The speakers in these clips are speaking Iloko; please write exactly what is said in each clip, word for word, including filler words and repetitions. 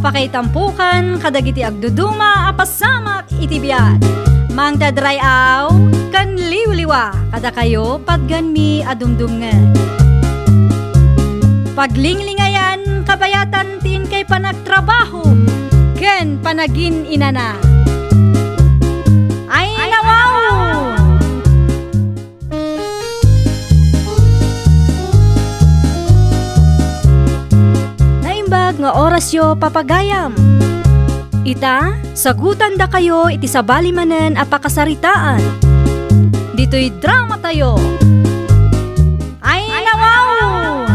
Pakaitampokan kadagiti agduduma a pasamak iti biag. Mangted ray-aw ken liwliwa kadakayo patgenmi a dumdumngeg. Paglinglingayan kabayatan ti inkay panagtrabaho ken panagin-inana. Ay, nawaw! Naimbag nga orasyo, papagayam. Ita, sagutandakayo iti sabali manen a pakasaritaan. Ditoy dramatayo. Ay, nawaw!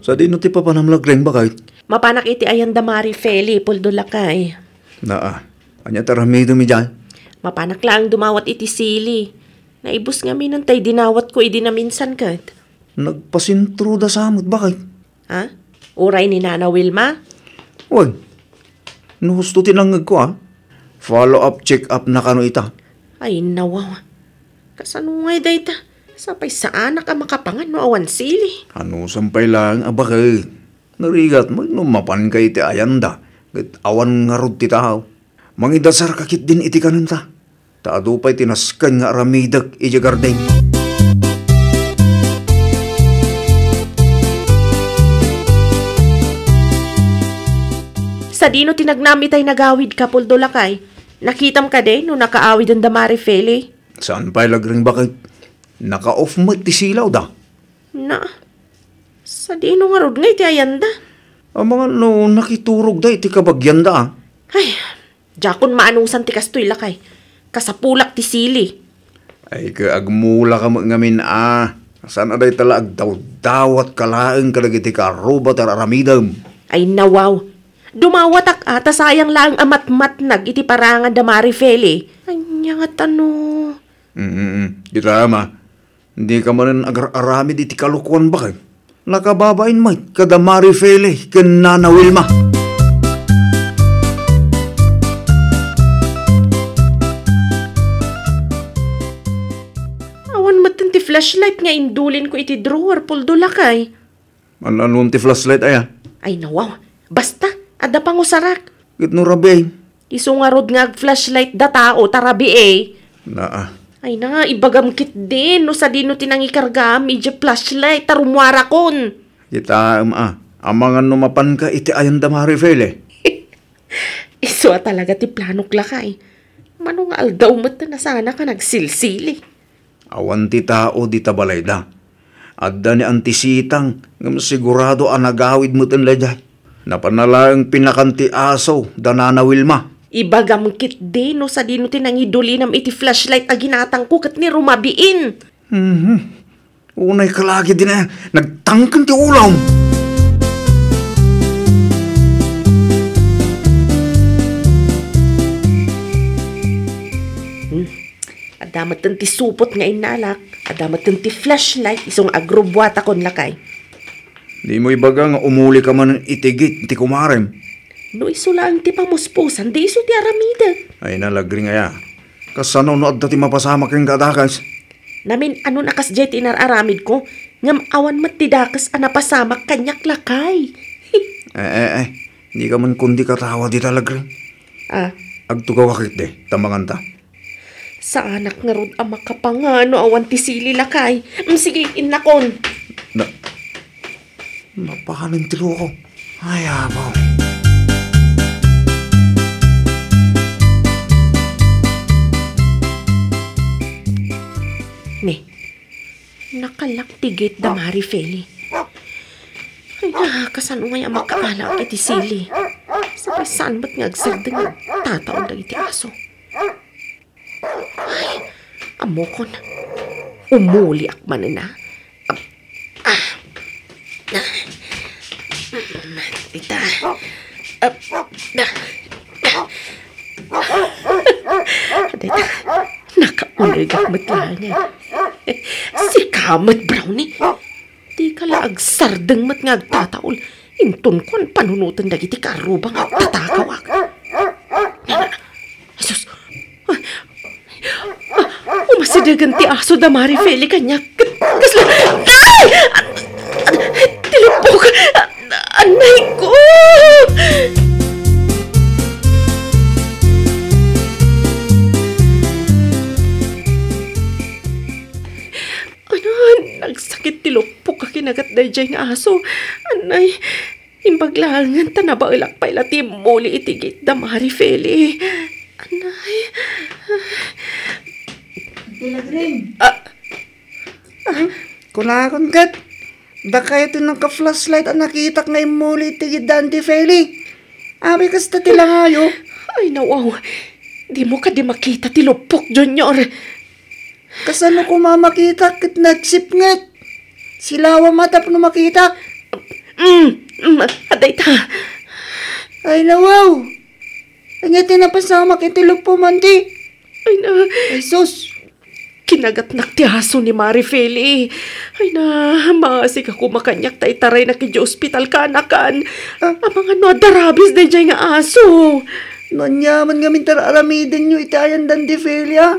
Sadino ti papanam, Lagreng, baket? Mapanak iti ayan da Mari Feli, Puldo lakay. Naa. Ania ti aramidem idiay? Mapanak laeng dumawat iti sili. Naibus ngamin tay dinawatko idi naminsan ket. Nagpasentroda sa met, baket? Ha? Uray ni Nana Wilma? Wen. No husto ti nangngegko, a. Follow-up check-up na kano ita. Ay, nawaw. Kasano ngay dayta? Sapay saanak a makapangan no awan sili. Anusam pay laeng a baket. Narigat met no mapanka iti ayanda, ket awan ngarud ti tao. Mangidasarka ketdin iti kanenta, ta adu pay ti nasken nga aramidek idiay garden. Sadino ti nagnam itay nagawidka, Puldo lakay? Nakitam kadi no nakaawiden da Mari Feli? Saan pay, Lagreng, baket? Naka-off met ti silawda. Na, sadino ngarud nga iti ayanda? Amangan no nakiturogda iti kabagianda, a. Ay, diakon maanusan ti kastoy, lakay. Kasapulak ti sili. Ay, ket agmulaka met ngamin, a. Saan a dayta la agdawdawatka laeng kadagiti kaarruba ti aramidem. Ay, nawaw. Dumawatak, a, ta sayang laeng a matmatnag iti parangan da Mari Feli. Ania nga tano? Mm, mm. Kita, ma. Dika manen agar-aramid iti kalokuan, baket. Nakababain met kada Mari Feli ken Nana Wilma. Awan metten ti flashlight nga indulinko iti drawer, Puldo lakay. An-anon ti flashlight aya? Ay, nawaw. Basta, adda pangusarak. Ket no rabii? Isu ngarud nga ag-flashlight da tao, ta rabii. Naa. Ay na, ibagam ketdin no sadino ti nangikargam idiay flashlight ta rummuarakon. Kitaem, a. Amangan no mapanka iti ayan da Mari Feli. Isu a talaga ti planok, lakay. Mano nga aldaw met ta nasanak a nagsilsili. Awan ti tao dita balayda. Adda ni Auntie Sitang, ngem sigurado a nagawid met daydiay. Napan na laeng pinakan ti aso da Nana Wilma. Ibagam ketdi no sadino ti nangidulinam iti flashlight a ginatangko ket ni rumabiin. Mhm. Unay ka lagi dina, nagtangken ti ulam. Hmm. Adda metten ti supot nga innalak, adda metten ti flashlight, isu nga agrubbuatakon, lakay. Dimo ibaga nga umulika manen iti gate ti kumarem. No isu laeng ti pamuspusan, di isu ti aramidek. Ay, nalagring aya. Kasano no adda ti mapasamak kenka a dakes? Namin-anon a kasdiay ti inar-aramidko, ngem awan met ti dakes a napasamak kaniak, lakay. Eh, eh, eh. Dika man kundi katawa dita, Lagreng. Ah. Agtugawak ketdi, ta manganta. Saanak ngarud a makapangan no awan ti sili, lakay. Mm, sige, innakon. Na, napanen ti luko. Ay, abaw. Ne, nakalak ti gate da Mari Feli. Ay na, kasano ngay a makaalaak iti sili? Sapay saan met nga agsardeng nga agtataon dagiti aso. Ay, ammokon. Umuliak manen, a. Ah, ah, ah. Dita. Ah, ah. Dita. Nakaunegak met laeng. Sika met, Brownie. Dika la agsardeng met nga agtataol. Inton kuan panunoten dagiti karruba nga agtatagawak. Asus! Ay! Ah, umasidegen ti aso da Mari Feli kaniak. Kasla, ay! Ti lippok! Anay! Nagat daydiay nga aso. Anay, imbag laengen ta nabaelak pay la ti immuli iti gitda, Mari Feli. Anay. Auntie Lagring. Ah. Ah, kunakon ket, dakayo ti nagka-flashlight a nakitak nga immuli iti gitda, Auntie Feli. Apay kasta ti langayo? Ay, nawaw. Dimo kadi makita ti luppok, Junior. Kasano koma makita ket nagsipnget? Silawa ma tapno makita. Mm, mm, adda ita. Ay, nawaw. Ania ti napasamak iti luppo, Auntie? Ay, na. Ay, sus. Kinagatnak ti aso ni Mari Feli. Ay, na, maasika koma kaniak ta itaraynak idiay ospital, kaanakan. Ah. Amangan no adda rabies daydiay nga aso. No ania man ngamin ti ar-aramidenyo iti ayan da Auntie Feli, a?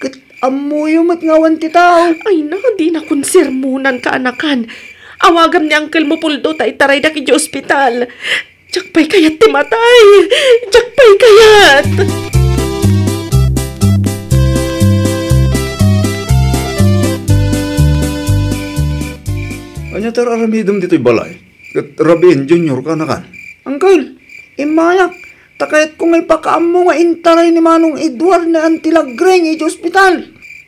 Ket ammoyo met nga awan ti tao. Ay na, dinakon sermonan, kaanakan. Awagam ni Uncle mo, Puldo, ta itaraydak idiay ospital. Diak pay kayat ti matay. Diak pay kayat. Ania ti ar-aramidem ditoy balay? Ket rabiin, Junior, kaanakan. Uncle, immayak. Ta kayatko nga ipakaammo nga intaray ni Manong Edward ni Auntie Lagring idiay ospital.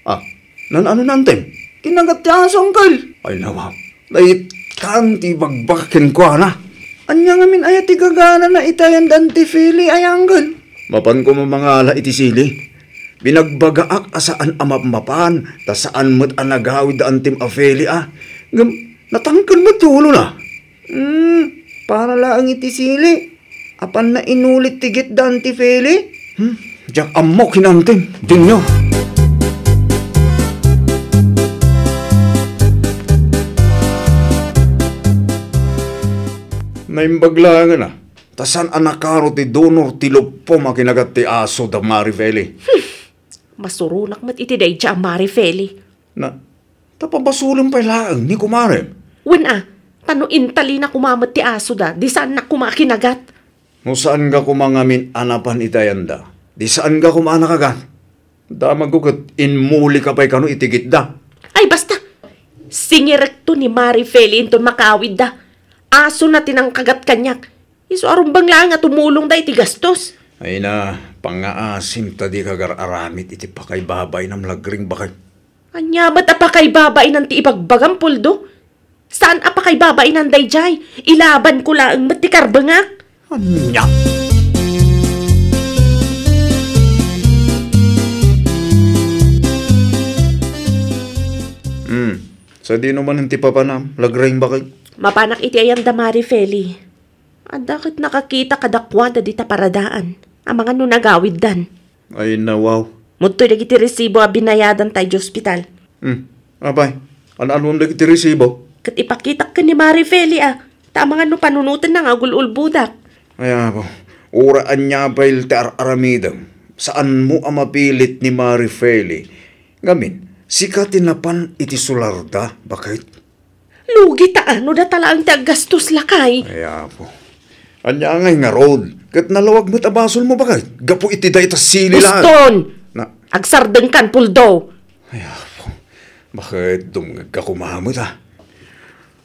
Ah, naan-ano ni Auntiem? Kinagat ti aso, Uncle. Ay, nawa. Daytan ti ibagbagak kenkuana. Ania ngamin aya ti gaganana iti ayan da Auntie Feli, aya, Uncle? Mapan koma mangala iti sili. Binagbagaak a saan a mapmapan, ta saan met a nagawid da Auntiem a Feli, a. Ngem, natangken met ti ulona. Hmm, para laeng iti sili. Apanna inulit ti gitda, Auntie Feli? Hmm, diak ammo ken ni Auntiem, Junior. Naimbag laengen a, ta saan a nakaro ti donor ti luppom a kinagat ti aso da Mari Feli. Hmm, masuronak met iti daydiay a Mari Feli. Na, ta pabasolem pay laeng ni kumarem. Wen a, ta no intalina koma met ti asoda, di saannak koma a kinagat. No saanga koma ngamin a napan iti ayanda, di saanga koma a nakagat. Damagko ket immulika pay kano iti gitda. Ay, basta! Singirekto ni Mari Feli inton makaawidda. Asona ti nangkagat kaniak. Isu a rumbeng laeng a tumulongda iti gastos. Ay na, pangngaasim ta dika agar-aramid iti pakaibabainam, Lagring, baket. Ania met a pakaibabainan ti ibagbagam, Puldo? Saan a pakaibabainan daydiay? Ilabanko laeng met ti karbengak. Ania? Hmm. Sadino manen ti papanam, Lagring, baket? Mapanak iti ayan da Mari Feli. Adda ket nakakita kadakuada dita paradaan. Amangan no nagawiddan. Ay, nawaw. Mudtoy dagiti resibo a binayadan ta idiay ospital. Hmm. Apay, an-anuem dagiti resibo? Ket ipakitak ken ni Mari Feli a. Ta amangan no panunotenna nga agul-ulbodak. Ay, apo. Uray ania pay ti ar-aramidem. Saanmo a mapilit ni Mari Feli. Ngamin, sika ti napan iti solarda, baket? Lugi ta ano data laeng ti aggastos, lakay. Ay, apo. Ania ngay ngarud? Ket nalawag met a basolmo, baket, gapu iti dayta sili laeng. Uston! Na- Agsardengkan, Puldo! Ay, apo. Baket dumngegka koma met, a?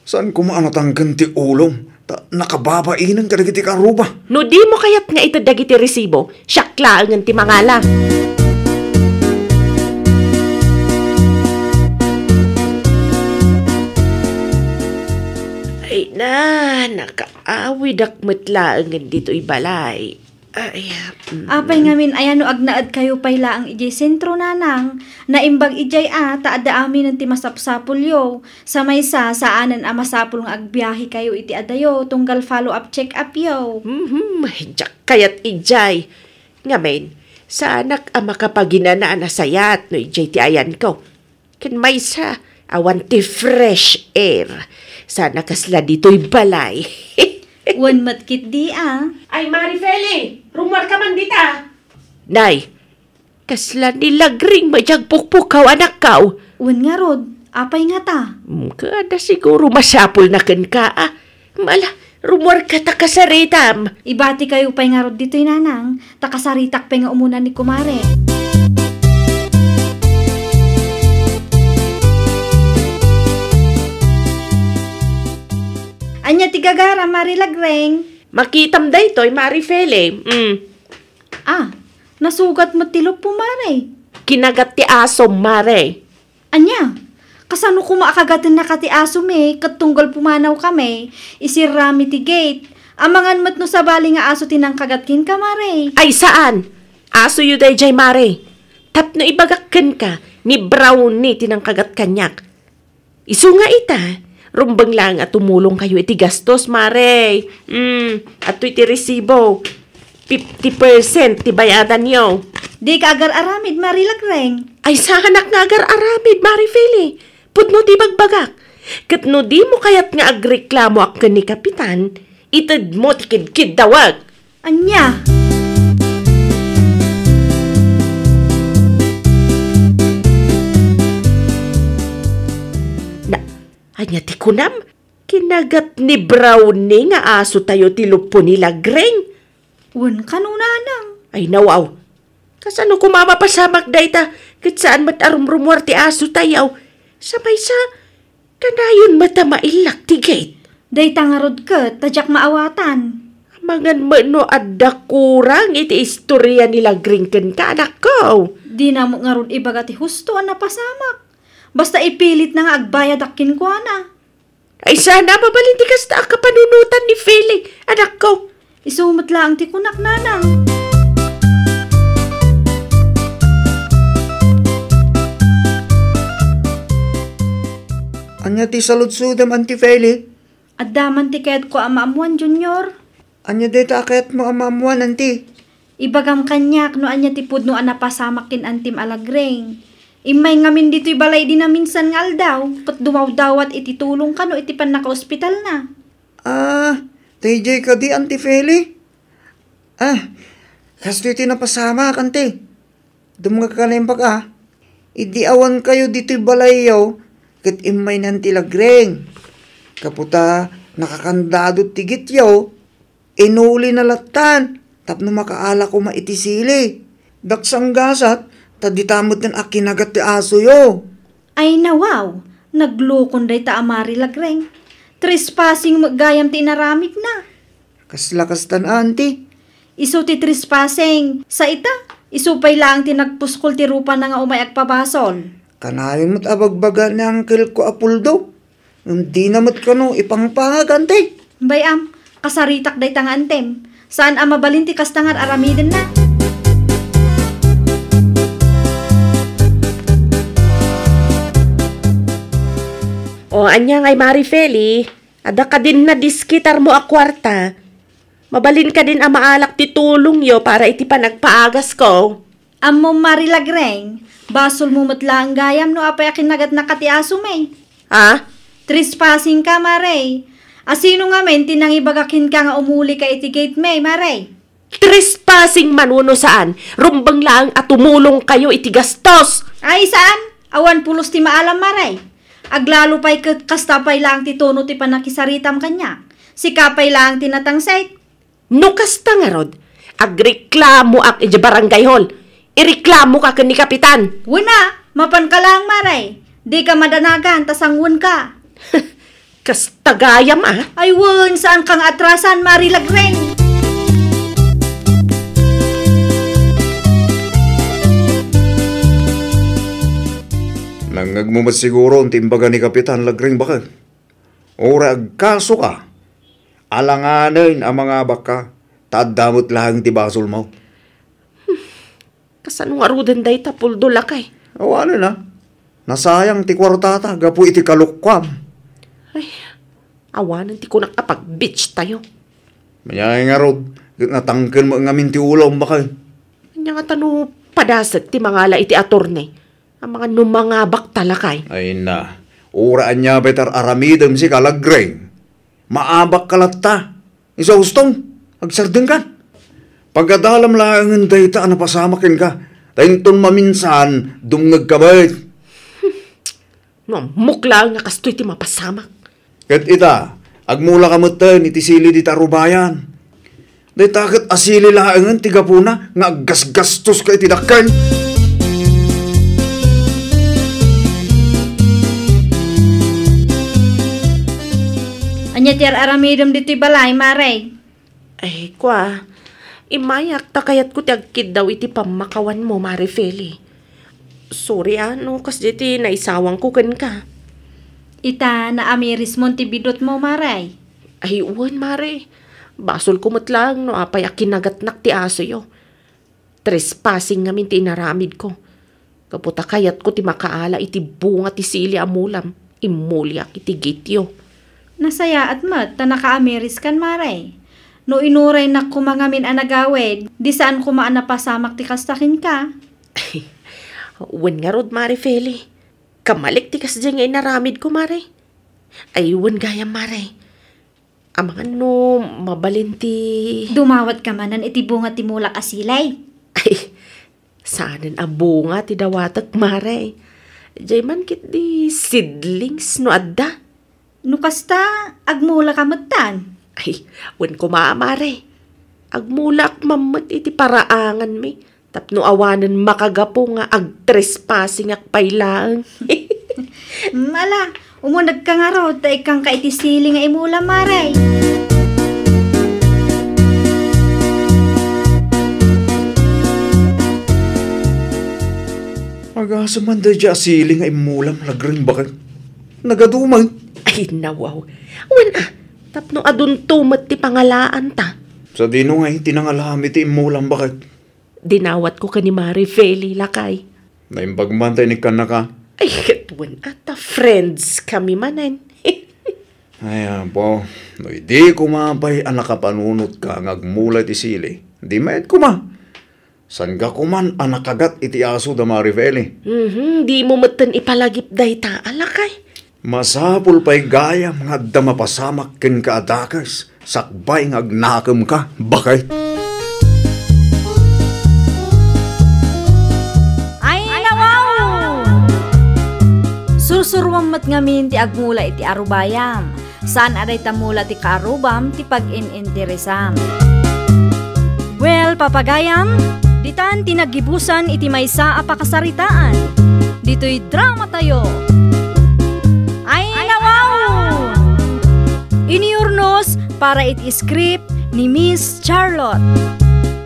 Saan koma a natangken ti ulom? Ta nakababainen kadagiti karuba. No dimo kayat nga ited dagiti resibo, siak laengen ti mangala. Ay na, nakaawidak met laengen ditoy balay. Ay, mm. Apay ngamin, aya no agnaedkayo pay laeng idiay sentro, nanang? Naimbag idiay a, ta adda aminen ti masapsapulyo. Sa maysa, saanen a masapul nga agbiahekayo iti adayo tunggal follow-up check-upyo. Mhm, diak kayat idiay. Ngamin, saanak a makapaginana a nasayaat no idiay ti ayanko. Ken maysa, awan ti fresh air. Sana kasla ditoy balay. Wen met ketdi a. Ay, Mari Feli, rummuarka man dita. Nay, kasla ni Lagring met ti agpukpukaw, anakko. Wen ngarud, apay ngata? Mm, kada siguro masapulna kenka, a. Mala, rummuarka ta kasaritam. Ibatikayo pay ngarud ditoy, nanang, ta kasaritak pay nga umuna ni kumare. Ania ti gagaram, Mari Lagreng? Makitam daytoy, Mari Feli. Mm. Ah, nasugat met ti luppo, Mari. Kinagat ti asom, Mari. Ania? Kasano koma a kagatennaka ti asomi ket tunggal pumanawkami, isirrami ti gate? Amangan met no sabali nga aso ti nangkagat kenka, Mari. Ay, saan! Asoyo daydiay, Mari. Tapno ibagak kenka, ni Brownie ti nangkagat kaniak. Isu nga ita, rumbeng laeng a tumulongkayo iti gastos, Mari. Hmm, adtoy ti resibo. Fifty percent ti bayadanyo. Dika agar-aramid, Mari Lagreng. Ay, saanak nga agar-aramid, Mari Feli. Pudno ti bagbagak. Ket no dimo kayat nga agreklamoak ken ni Kapitan, itedmo ti kidkiddawek. Ania? Na, ania ti kunam? Kinagat ni Brownie nga asotayo ti luppo ni Lagreng. Wen, kano, nanang? Ay, nawaw. Kasano koma mapasamak dayta, ket saan met a rumrumuar ti asotayo? Sa maysa, kanayon met a maillak ti gate. Dayta ngarud ket, ta diak maawatan. Amangan met no adda kurang iti istoria ni Lagreng kenka, anakko. Dina met ngarud ibaga ti husto a napasamak. Basta ipilitna nga agbayadak kenkuana. Ay, saan a mabalin ti kasta a kapanunotan ni Feli, anakko. Isu met laeng ti kunak, nanang. Ania ti saludsodem, Auntie Feli? Adda man ti kayatko a maammuan, Junior. Ania dayta a kayatmo a maammuan, Auntie? Ibagam kaniak no ania ti pudno a napasamak ken Auntiem a Lagreng. Immay ngamin ditoy balay idi naminsan nga aldaw, ket dumawdawat iti tulong kano iti pannakaospitalna. Ah, daydiay kadi, Auntie Feli? Ah, kastoy ti napasamak, Auntie. Dumngegka naimbag a, idi awankayo ditoy balayyo, ket immay ni Auntie Lagreng. Gapu ta nakakandado ti gateyo, inulina lattan tapno makaala koma iti sili. Daksanggasat, ta dita metten a kinagat ti asoyo. Ay, nawaw, naglukon dayta a Mari Lagreng. Trespassing met gayam ti inaramidna. Kasla kastan, Auntie? Isu ti trespassing. Sa ita, isu pay laeng ti nagpuskol ti rupana nga umay agpabasol. Kanayon met a bagbaga ni Uncle ko a Puldo. Ngem dina met kano ipangpangag, Auntie. Bay-am, kasaritak dayta nga Auntiem. Saan a mabalin ti kasta nga ar-aramidenna. O, ania ngay, Mari Feli? Adda kadin nadiskitarmo a kuarta. Mabalin kadin a maalak ti tulongyo para iti panagpaagasko. Ammom, Mari Lagreng, basolmo met laeng gayam no apay a kinagatnaka ti asomi. Ah? Trespassing ka, Mari. A sino ngamin ti nangibaga kenka nga umuli ka iti gate mi, Mari? Trespassing man wenno saan, rumbeng laeng a tumulongkayo iti gastos. Ay, saan? Awan pulos ti maalam, Mari. Aglalo pay ket kasta pay laeng ti tono ti pannakisaritam kaniak. Sika pay laeng ti natangsit. No kasta ngarud, agreklamoak idiay barangay hall. Ireklamoka ken ni Kapitan. Wen a, mapanka laeng, Mari. Dika madanagan ta sangwenka. Kasta gayam, a. Ay wen, saanka nga atrasan, Mari Lagreng. Nangngegmo met siguro ti imbaga ni Kapitan Lagreng, baket. Uray agkasoka, alanganen a mangabakka, ta adda met laeng ti basolmo. Kasano ngaruden dayta, Puldo, lakay? Awanen a. Nasayang ti kuartata gapu iti kalukkuam. Ay, awanen ti kunak a pag-beach tayo. Mayay ngarud, ket natangken met ngamin ti ulom, baket. Ania ngata no padasek ti mangala iti attorney? Amangan no mangabak ta, lakay. Ay na, uray ania pay ti ar-aramidem sika, Lagreng. Maabakka latta. Isu a hustong, agsardengkan. Pagadalam laengen dayta a napasamak kenka, ta inton maminsan, dumngegka met. No ammok laeng nga kastoy ti mapasamak. Ket ita, agmulaka metten iti sili dita rubayan. Dayta ket a sili laengen ti gapuna nga aggasgastoska iti dakkel. Ania ti ar-aramidem ditoy balay, Mare? Ay, kua, immayak ta kayatko ti agkiddaw iti pammakawanmo, Mare Feli. Sorry a no kasdiay ti naisawangko kenka. Ita, naamirismon ti bidutmo, Mare? Ay, wen, Mare. Basolko met laeng no apay a kinagatnak ti asoyo. Trespassing ngamin ti inaramidko. Gapu ta kayatko ti makaala iti bunga ti sili a mulam, immulak iti gityo. Nasayaat met ta nakaamiriskan, Mare. No inuraynak koma ngamin a nagawid, di saan koma a napasamak ti kasta kenka. Wen ngarud, Mare Feli. Kamalik ti kasdiay nga inaramidko, Mare. Ay, wen gayam, Mare. Amangan no mabalin ti Dumawatka manen iti bunga ti mulak a sili. Ay, saanen a bunga ti dawatek, Mare. Diay man ketdi seedlings no adda. No kasta, agmulaka metten. Ay, wen koma, Mare. Agmulak man met iti paraanganmi. Tapno awanen makagapu nga agtrespassingak pay laeng. Mm, ala, umunegka ngarud ta ikkanka iti sili nga imulam, Mare. Agasem man daydiay a sili nga immulam, lagreng baket. Nagaduman. Ay, nawaw. Wen a, tapno adunto met ti pangalaanta. Sadino ngay ti nangalam iti immulam, baket? Dinawatko ken ni Mare Feli, lakay. Naimbag man ta inikkannaka. Ay, ket wen a ta friends kami manen. Ay, apo, no idi koma pay a nakapanunotka nga agmula iti sili, di met koma. Saanka koman a nakagat iti aso da Mare Feli. Mhm, dimo metten ipalagip dayta, a lakay. Masapul pay gayam nga adda mapasamak kenka a dakes sakbay nga agnakemka, baket. Ay, nawaw! Sursuruam met ngamin ti agmula iti arubayam. Saan a dayta mula ti kaarubam ti pag-in-interesam. Well, papagayam, ditan ti nagibusan iti maysa a pakasaritaan. Ditoy drama tayo. Ay, nawaw! Iniurnos para iti script ni Miss Charlotte.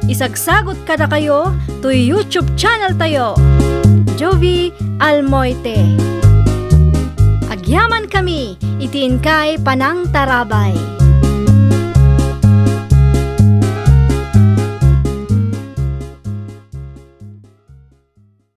Isagsagot kadakayo toy YouTube channel tayo, Jovie Almoite. Agyaman kami iti inkay panangtarabay.